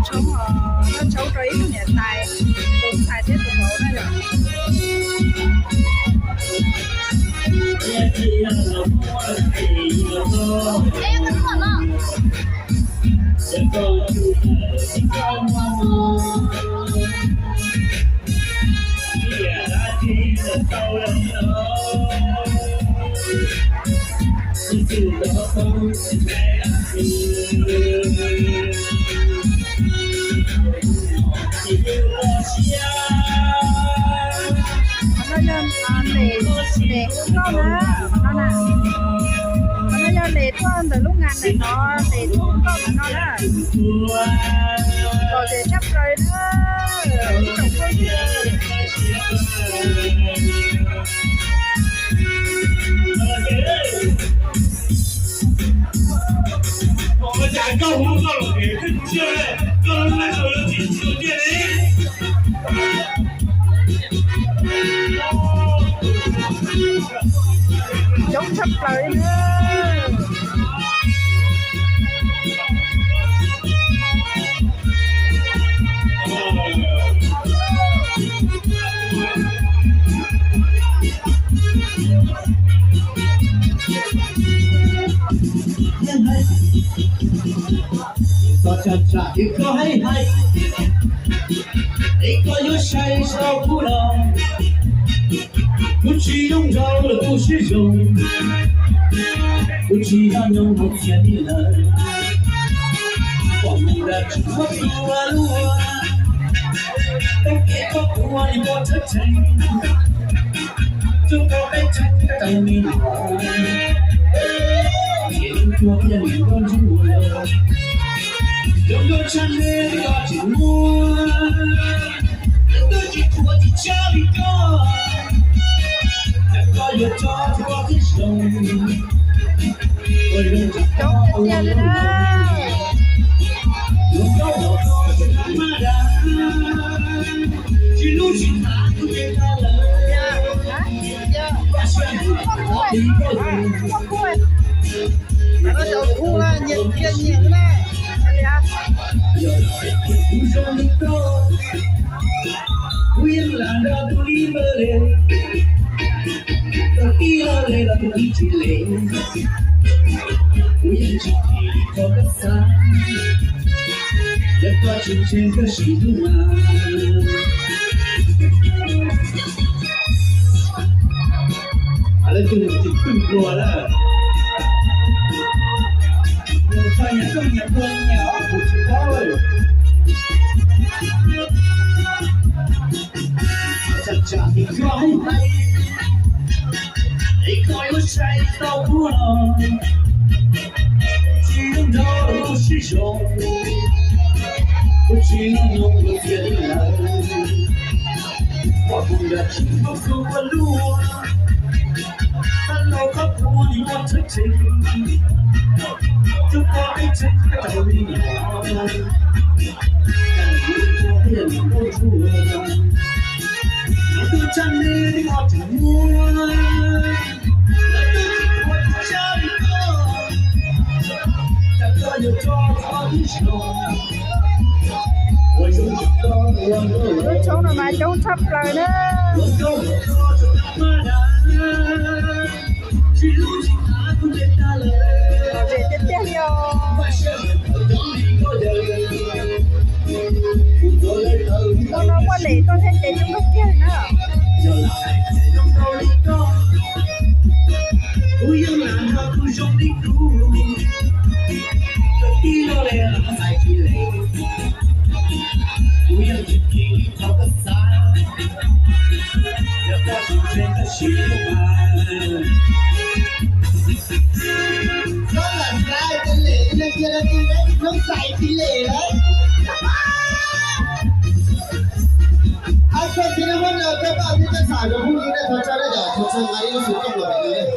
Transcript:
Tshoob, noj tshoob rau ib tug niam tais, tus ntxhais thiab tus vauv na yom. Qhov no yog, a, tes, tes hu nkauj na, qhov no na. Qhov no yog tes tuaj ntawm lub nga ntawm no, tes tuaj hu nkauj ntawm no na. Lom zem tshaj plaws na, ib tsoom phooj ywg. Coob tshaj plaws li na. Txog tsam tsam es koj hais hais, es koj yuav sai sau kuv los, kuv tsis zoo nraug los kuv siab zoo, kuv tsis nyob nyob hauv txiaj li lawm. Pom mus nram tsis muab tua luaj, tau kev koj tua li pov tshawb tsees, tsuas koj peb tsees koj tau me nyuam, ces tua thiaj li nkauj ntsuag. Zoo nkauj tshaj me koj tsis muaj, koj tsis qhuas tsis tshaj li koj, koj yuav tso rau koj tib zoo. Coob tiag tiag li na. Ua kub, ua kub. Cov kub na, nyiam tiag nyiam na. Kuv yeej lam nrog tus li npawg le, tus tij laug le los tus tij tsis le, kuv yeej tsis kis li koj xav, yog koj tsis ntseeg koj sim hlub mas. Lawv tus mus tsis twg dua lawm. Nws txog nyias rooj nyias puag nyias ob kuv tsis paub lawm. Tsam tsam es koj hais hais, es koj yuav sai tau kuv los, tsis zoo nraug los kuv siab zoo, kuv tsis nyob nyob hauv txiaj li lawm. Pom mus nram tsis muab tua luaj, txhaj laus koj tua li pov tshawb tsees, tsuas koj peb tsees koj tau me nyuam, cas kuv tua thiaj li nkauj ntsuag. Zoo nkauj tshaj me koj tsis muaj, lawv twb tsis qhuas tsis tshaj li koj, cas koj yuav tso rau koj tib zoo. Lub tshoob no mas coob tshaj plaws na. Lom zem tiag tiag li os. Ua no muaj lem tuaj thiab ces zoo nkauj tiag na. Txhob lam nrhiav tej lem, leej twg leej twg lem, noob xais tsis lem lawm. Ab, txhob txhij nab muab nws tej paj thiab tej xam rau phooj ywg nej thov tsa na yom, thov tsa nqa ib lub xov tooj los rau nws.